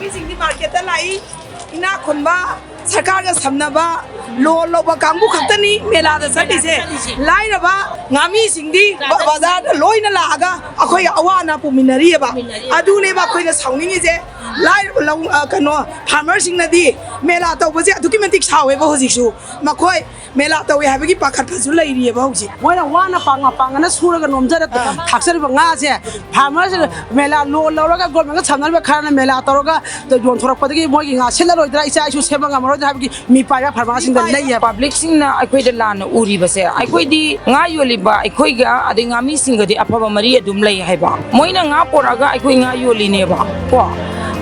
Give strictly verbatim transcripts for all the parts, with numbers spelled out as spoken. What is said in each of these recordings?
ꯃꯤꯁꯤꯡꯗꯤ ꯃꯥꯔꯀꯦꯠꯇ ꯂꯥꯛꯏ, ꯏꯅꯥꯛ ꯈꯨꯟꯕ, ꯁꯔꯀꯥꯔꯒ ꯁꯝꯅꯕ, ꯂꯣꯟ ꯂꯧꯕ ꯀꯥꯡꯕꯨ ꯈꯛꯇꯅꯤ ꯃꯦꯂꯥꯗ ꯆꯠꯂꯤꯁꯦ꯫ ꯂꯥꯏꯔꯕ ꯉꯥꯃꯤꯁꯤꯡꯗꯤ ꯕ-, ꯕꯖꯥꯔꯗ ꯂꯣꯏꯅ ꯂꯥꯛꯑꯒ ꯑꯩꯈꯣꯏꯒ ꯑꯋꯥ ꯑꯅꯥ ꯄꯨꯃꯤꯟꯅꯔꯤꯑꯕ꯫ ꯑꯗꯨꯅꯦꯕ ꯑꯩꯈꯣꯏꯅ ꯁꯥꯎꯅꯤꯡꯉꯤꯁꯦ꯫ ꯂꯥꯏꯔꯕ ꯂꯧ-, ꯑ, ꯀꯩꯅꯣ, ꯐꯥꯔꯃꯔꯁꯤꯡꯅꯗꯤ ꯃꯦꯂꯥ ꯇꯧꯕꯁꯦ ꯑꯗꯨꯛꯀꯤ ꯃꯇꯤꯛ ꯁꯥꯎꯋꯦꯕ ꯍꯧꯖꯤꯛꯁꯨ꯫ ꯃꯈꯣꯏ ꯃꯦꯂꯥ ꯇꯧꯋꯦ ꯍꯥꯏꯕꯒꯤ ꯄꯥꯈꯠꯄꯁꯨ ꯂꯩꯔꯤꯑꯕ ꯍꯧꯖꯤꯛ꯫ ꯃꯣꯏꯅ ꯋꯥꯅ ꯄꯥꯡ-, ꯄꯥꯡꯒꯅ ꯁꯨꯔꯒ ꯅꯣꯝꯖꯔ-, ꯑꯥ꯫ ꯊꯥꯛꯆꯔꯤꯕ ꯉꯥꯁꯦ ꯐꯥꯔꯃꯔꯁꯤꯅ ꯃꯦꯂꯥ ꯂꯣꯟ ꯂꯧꯔꯒ ꯒꯣꯔꯃꯦꯟꯒ ꯁꯝꯅꯔꯤꯕ ꯈꯔꯅ ꯃꯦꯂꯥ ꯇꯧꯔꯒ ꯌꯣꯟꯊꯣꯔꯛꯄꯗꯒꯤ ꯃꯣꯏꯒꯤ ꯉꯥ ꯁꯤꯠꯂꯔꯣꯏꯗ꯭ꯔꯥ, ꯏꯆꯥ ꯏꯁꯨ ꯁꯦꯝꯕ ꯉꯝꯃꯔꯣꯏꯗ꯭ꯔꯥ ꯍꯥꯏꯕꯒꯤ ꯃꯤꯄꯥꯏꯕ ꯐꯥꯔꯃꯔꯁꯤꯡꯗ ꯂꯩꯌꯦ꯫ ꯄꯕ꯭ꯂꯤꯛꯁꯤꯡꯅ ꯑꯩꯈꯣꯏꯗ ꯂꯥꯟꯅ ꯎꯔꯤꯕꯁꯦ, ꯑꯩꯈꯣꯏꯗꯤ ꯉꯥ ꯌꯣꯜꯂꯤꯕ ꯑꯩꯈꯣꯏꯒ ꯑꯗꯩ ꯉꯥꯃꯤꯁꯤꯡꯒꯗꯤ ꯑꯐꯕ ꯃꯔꯤ ꯑꯗꯨꯝ ꯂꯩ ꯍꯥꯏꯕ꯫ ꯃꯣꯏꯅ ꯉꯥ ꯄꯣꯔꯛꯑꯒ ꯑꯩꯈꯣꯏ ꯉꯥ ꯌꯣꯜꯂꯤꯅꯦꯕ ꯀꯣ꯫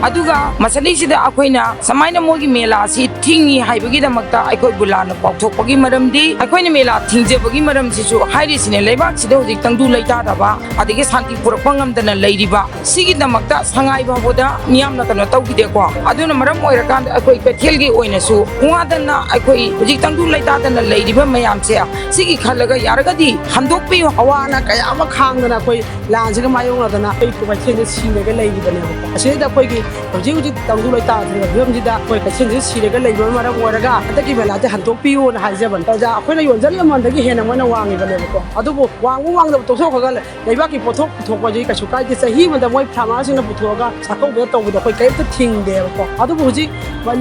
ꯑꯗꯨꯒ ꯃꯁꯤꯗꯩꯁꯤꯗ ꯑꯩꯈꯣꯏꯅ ꯁꯨꯃꯥꯏꯅ ꯃꯣꯏꯒꯤ ꯃꯦꯂꯥꯁꯤ ꯊꯤꯡꯉꯤ ꯍꯥꯏꯕꯒꯤꯗꯃꯛꯇ ꯑꯩꯈꯣꯏꯕꯨ ꯂꯥꯟꯅ ꯄꯥꯎꯊꯣꯛꯄꯒꯤ ꯃꯔꯝꯗꯤ, ꯑꯩꯈꯣꯏꯅ ꯃꯦꯂꯥ ꯊꯤꯡꯖꯕꯒꯤ ꯃꯔꯝꯁꯤꯁꯨ ꯍꯥꯏꯔꯤꯁꯤꯅꯦ, ꯂꯩꯕꯥꯛꯁꯤꯗ ꯍꯧꯖꯤꯛ ꯇꯪꯗꯨ ꯂꯩꯇꯥꯗꯕ ꯑꯗꯒꯤ ꯁꯥꯟꯇꯤ ꯄꯨꯔꯛꯄ ꯉꯝꯗꯅ ꯂꯩꯔꯤꯕ ꯁꯤꯒꯤꯗꯃꯛꯇ ꯁꯉꯥꯏ ꯐꯥꯎꯕꯗ ꯃꯤꯌꯥꯝꯅ ꯀꯩꯅꯣ ꯇꯧꯈꯤꯗꯦꯀꯣ꯫ ꯑꯗꯨꯅ ꯃꯔꯝ ꯑꯣꯏꯔꯀꯥꯟꯗ ꯑꯩꯈꯣꯏ ꯀꯩꯊꯦꯜꯒꯤ ꯑꯣꯏꯅꯁꯨ ꯋꯥꯗꯅ ꯑꯩꯈꯣꯏ ꯍꯧꯖꯤꯛ ꯇꯪꯗꯨ ꯂꯩꯇꯥꯗꯅ ꯂꯩꯔꯤꯕ ꯃꯌꯥꯝꯁꯦ ꯁꯤꯒꯤ ꯈꯜꯂꯒ ꯌꯥꯔꯒꯗꯤ ꯍꯟꯗꯣꯛꯄꯤꯌꯨ꯫ ꯑꯋꯥ ꯑꯅꯥ ꯀꯌꯥ ꯑꯃ ꯈꯥꯡꯗꯅ ꯑꯩꯈꯣꯏ ꯂꯥꯟꯁꯤꯒ ꯃꯥꯌꯣꯛꯅꯗꯅ ꯑꯩꯈꯣꯏ ꯀꯩꯊꯦꯜꯁꯦ ꯁꯤꯔꯒ ꯂꯩꯔꯤꯕꯅꯦꯕꯀꯣ꯫ ꯑꯁꯤꯗꯩꯗ ꯑꯩꯈꯣꯏꯒꯤ ꯍꯧꯖꯤꯛ ꯍꯧꯖꯤꯛ ꯇꯪꯗꯨ ꯂꯩꯇꯥꯗ꯭ꯔꯤꯕ ꯐꯤꯕꯝꯁꯤꯗ ꯑꯩꯈꯣꯏ ꯀꯩꯊꯦꯜꯁꯦ ꯁꯤꯔꯒ ꯂꯩꯕꯅ ꯃꯔꯝ ꯑꯣꯏꯔꯒ ꯍꯟꯗꯛꯀꯤ ꯃꯦꯂꯥꯁꯦ ꯍꯟꯗꯣꯛꯄꯤꯌꯨꯅ ꯍꯥꯏꯖꯕꯅꯤ꯫ ꯄ꯭ꯔꯖꯥ ꯑꯩꯈꯣꯏꯅ ꯌꯣꯟꯖꯔꯤꯕ ꯃꯃꯜꯗꯒꯤ ꯍꯦꯟꯅ ꯃꯣꯏꯅ ꯋꯥꯡꯉꯤꯕꯅꯦꯕꯀꯣ꯫ ꯑꯗꯨꯕꯨ ꯋꯥꯡꯕ ꯋꯥꯡꯗꯕ ꯇꯣꯛꯊꯣꯛꯈ꯭ꯔꯒ ꯂꯩꯕꯥꯛꯀꯤ ꯄꯣꯠꯊꯣꯛ ꯄꯨꯊꯣꯛꯄꯁꯤ ꯀꯩꯁꯨ ꯀꯥꯏꯗꯦ꯫ ꯆꯍꯤ ꯑꯃꯗ ꯃꯣꯏ ꯐꯥꯔꯃꯔꯁꯤꯡꯅ ꯄꯨꯊꯣꯛꯑꯒ ꯆꯥꯛꯀꯧꯕꯗ ꯇꯧꯕꯗꯣ ꯑꯩꯈꯣꯏ ꯀꯔꯤꯝꯇ ꯊꯤꯡꯗꯦꯕꯀꯣ꯫ ꯑꯗꯨꯕꯨ ꯍꯧꯖꯤꯛ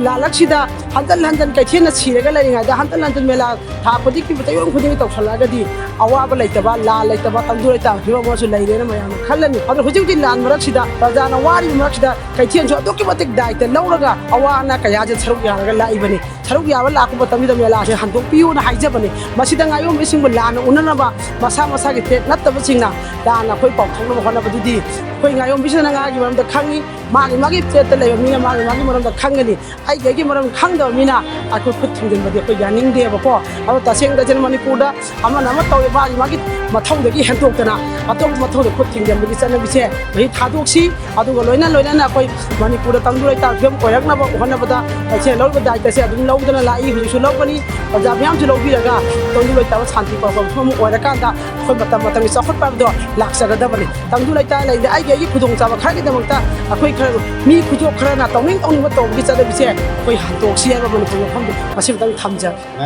ꯂꯥꯜꯂꯛꯁꯤꯗ ꯍꯟꯖꯟ ꯍꯟꯖꯟ ꯀꯩꯊꯦꯜꯅ ꯁꯤꯔꯒ ꯂꯩꯔꯤꯉꯩꯗ ꯍꯟꯖꯟ ꯍꯟꯖꯟ ꯃꯦꯂꯥ ꯊꯥ ꯈꯨꯗꯤꯡꯒꯤ ꯆꯌꯣꯜ ꯈꯨꯗꯤꯡꯒꯤ ꯇꯧꯁꯜꯂꯛꯑꯒꯗꯤ ꯑꯋꯥꯕ ꯂꯩꯇꯕ, ꯂꯥꯜ ꯂꯩꯇꯕ, ꯇꯪꯗꯨ ꯂꯩꯇꯥꯕ ꯐꯤꯕꯝ ꯑꯃꯁꯨ ꯂꯩꯔꯦꯅ ꯃꯌꯥꯝꯅ ꯈꯜꯂꯅꯤ꯫ ꯑꯗꯣ ꯍꯧꯖꯤꯛ ꯍꯧꯖꯤꯛ ꯂꯥꯟ ꯃꯔꯛꯁꯤꯗ ꯄ꯭ꯔꯖꯥꯅ ꯋꯥꯔꯤꯕ ꯃꯔꯛꯁꯤꯗ ꯀꯩꯊꯦꯜꯁꯨ ꯑꯗꯨꯛꯀꯤ ꯃꯇꯤꯛ ꯗꯥꯏꯇ ꯂꯧꯔꯒ ꯑꯋꯥ ꯑꯅꯥ ꯀꯌꯥꯁꯦ ꯁꯔꯨꯛ ꯌꯥꯔꯒ ꯂꯥꯛꯏꯕꯅꯤ꯫ ꯁꯔꯨꯛ ꯌꯥꯕ ꯂꯥꯛꯄ ꯃꯇꯝꯁꯤꯗ ꯃꯦꯂꯥꯁꯦ ꯍꯟꯗꯣꯛꯄꯤꯌꯨꯅ ꯍꯥꯏꯖꯕꯅꯤ꯫ ꯃꯁꯤꯗ ꯉꯥꯌꯣꯟꯕꯁꯤꯡꯕꯨ ꯂꯥꯟꯅ ꯎꯅꯅꯕ ꯃꯁꯥ ꯃꯁꯥꯒꯤ ꯇ꯭ꯔꯦꯠ ꯅꯠꯇꯕꯁꯤꯡꯅ ꯂꯥꯟꯅ ꯑꯩꯈꯣꯏ ꯄꯥꯎꯊꯣꯛꯅꯕ ꯍꯣꯠꯅꯕꯗꯨꯗꯤ ꯑꯩꯈꯣꯏ ꯉꯥꯌꯣꯟꯕꯤꯁꯤꯡꯅ ꯉꯥꯒꯤ ꯃꯔꯝꯗ ꯈꯪꯉꯤ, ꯃꯥꯒꯤ ꯃꯥꯒꯤ ꯇ꯭ꯔꯦꯠꯇ ꯂꯩꯕ ꯃꯤꯅ ꯃꯥꯒꯤ ꯃꯥꯒꯤ ꯃꯔꯝꯗ ꯈꯪꯒꯅꯤ꯫ ꯑꯩꯒꯤ ꯑꯩꯒꯤ ꯃꯔꯝ ꯈꯪꯗꯕ ꯃꯤꯅ ꯑꯩꯈꯣꯏ ꯈꯨꯠ ꯊꯤꯡꯖꯤꯟꯕꯗꯤ ꯑꯩꯈꯣꯏ ꯌꯥꯅꯤꯡꯗꯦꯕꯀꯣ꯫ ꯑꯗꯣ ꯇꯁꯦꯡ ꯇꯁꯦꯡꯅ ꯃꯅꯤꯄꯨꯔꯗ ꯑꯃꯅ ꯑꯃ ꯇꯧꯔꯦ, ꯃꯥꯒꯤ ꯃꯥꯒꯤ ꯃꯊꯧꯗꯒꯤ ꯍꯦꯟꯗꯣꯛꯇꯅ ꯑꯇꯣꯞꯄ ꯃꯊꯧꯗ ꯈꯨꯠ ꯊꯤꯡꯖꯤꯟꯕꯒꯤ ꯆꯠꯅꯕꯤꯁꯦ ꯃꯍꯤ ꯊꯥꯗꯣꯛꯁꯤ꯫ ꯑꯗꯨꯒ ꯂꯣꯏꯅ ꯂꯣꯏꯅꯅ ꯑꯩꯈꯣꯏ ꯃꯅꯤꯄꯨꯔꯗ ꯇꯪꯗꯨ ꯂꯩꯇꯥꯕ ꯐꯤꯕꯝ ꯑꯣꯏꯔꯛꯅꯕ ꯍꯣꯠꯅꯕꯗ ꯀꯩꯊꯦꯜ ꯂꯧꯔꯤꯕ ꯗꯥꯏꯇꯁꯦ ꯑꯗꯨꯝ ꯂꯧꯗꯅ ꯂꯥꯛꯏ, ꯍꯧꯖꯤꯛꯁꯨ ꯂꯧꯒꯅꯤ꯫ ꯄ꯭ꯔꯖꯥ ꯃꯌꯥꯝꯁꯨ ꯂꯧꯕꯤꯔꯒ ꯇꯪꯗꯨ ꯂꯩꯇꯥꯕ ꯁꯥꯟꯇꯤ ꯄꯨꯔꯛꯄ ꯃꯐꯝ ꯑꯃ ꯑꯣꯏꯔꯀꯥꯟꯗ ꯑꯩꯈꯣꯏ ꯃꯇꯝ ꯃꯇꯝꯒꯤ ꯆꯥꯎꯈꯠꯄ ꯍꯥꯏꯕꯗꯣ ꯂꯥꯛꯆꯒꯗꯕꯅꯤ꯫ ꯇꯪꯗꯨ ꯂꯩꯇꯥ ꯂꯩꯔꯗꯤ ꯑꯩ ꯑꯩꯒꯤ ꯈꯨꯗꯣꯡꯆꯥꯕ ꯈꯔꯒꯤꯗꯃꯛꯇ ꯑꯩꯈꯣꯏ ꯈꯔ, ꯃꯤ ꯈꯨꯗꯣꯞ ꯈꯔꯅ ꯇꯧꯅꯤꯡ ꯇꯧꯅꯤꯡꯕ ꯇꯧꯕꯒꯤ ꯆꯠꯅꯕꯤꯁꯦ ꯑꯩꯈꯣꯏ ꯍꯟꯗꯣꯛꯁꯤ ꯍꯥꯏꯕ ꯃꯅꯤꯄꯨꯔ ꯃꯐꯝꯗ ꯃꯁꯤꯃꯇꯪ ꯊꯝꯖꯒꯦ꯫